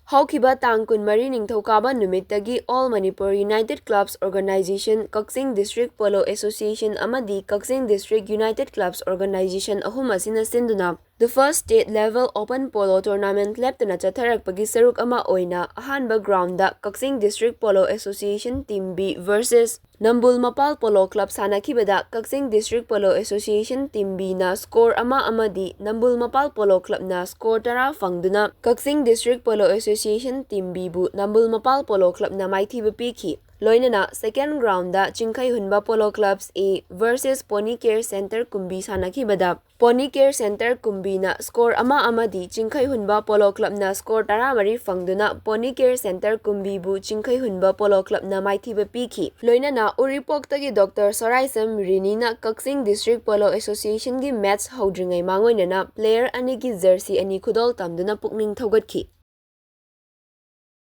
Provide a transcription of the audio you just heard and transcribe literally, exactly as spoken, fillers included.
ꯍꯧꯈꯤꯕ ꯇꯥꯡ ꯀꯨꯟꯃꯔꯤ ꯅꯤꯡꯊꯧꯀꯥꯕ ꯅꯨꯃꯤꯠꯇꯒꯤ All Manipur United Clubs Organization, Kakching District Polo Association ꯑꯃꯗꯤ Kakching District United Clubs Organization ꯑꯍꯨꯝ ꯑꯁꯤꯅ ꯁꯤꯟꯗꯨꯅ The First State Level Open Polo Tournament ꯂꯦꯞꯇꯅ ꯆꯠꯊꯔꯛꯄꯒꯤ ꯁꯔꯨꯛ ꯑꯃ ꯑꯣꯏꯅ ꯑꯍꯥꯟꯕ ground ꯗ Kakching District Polo Association Team B versus Nambul Mapal Polo Club ꯁꯥꯟꯅꯈꯤꯕꯗ Kakching District Polo Association Team B ꯅ score ꯑꯃ ꯑꯃꯗꯤ Nambul Mapal Polo Club ꯅ score ꯇꯔꯥ ꯐꯪꯗꯨꯅ Kakching District Polo Association Team B ꯕꯨ Nambul Mapal Polo Club ꯅ ꯃꯥꯏꯊꯤꯕ ꯄꯤꯈꯤ꯫ ꯂꯣꯏꯅꯅ second ground the ꯆꯤꯡꯈꯩꯍꯨꯟꯕ Polo Clubs A versus Pony Care Center ꯀꯨꯝꯕꯤ ꯁꯥꯟꯅꯈꯤꯕꯗ Pony Care Center ꯀꯨꯝꯕꯤꯅ score ꯑꯃ ꯑꯃꯗꯤ ꯆꯤꯡꯈꯩꯍꯨꯟꯕ Polo Club ꯅ score ꯇꯔꯥꯃꯔꯤ ꯐꯪꯗꯨꯅ Pony Care Center ꯀꯨꯝꯕꯤꯕꯨ ꯆꯤꯡꯈꯩꯍꯨꯟꯕ Polo Club ꯅ ꯃꯥꯏꯊꯤꯕ ꯄꯤꯈꯤ꯫ ꯂꯣꯏꯅꯅ ꯎꯔꯤꯄꯣꯛꯇꯒꯤ ꯗꯣꯛꯇꯔ ꯁꯣꯔꯥꯏꯁꯝ ꯔꯤꯅꯤꯅ Kakching District Polo Association ꯒꯤ match ꯍꯧꯗ꯭ꯔꯤꯉꯩ ꯃꯥꯡꯑꯣꯏꯅꯅ player ꯑꯅꯤꯒꯤ jersey ꯑꯅꯤ ꯈꯨꯗꯣꯜ ꯇꯝꯗꯨꯅ ꯄꯨꯛꯅꯤꯡ ꯊꯧꯒꯠꯈꯤ꯫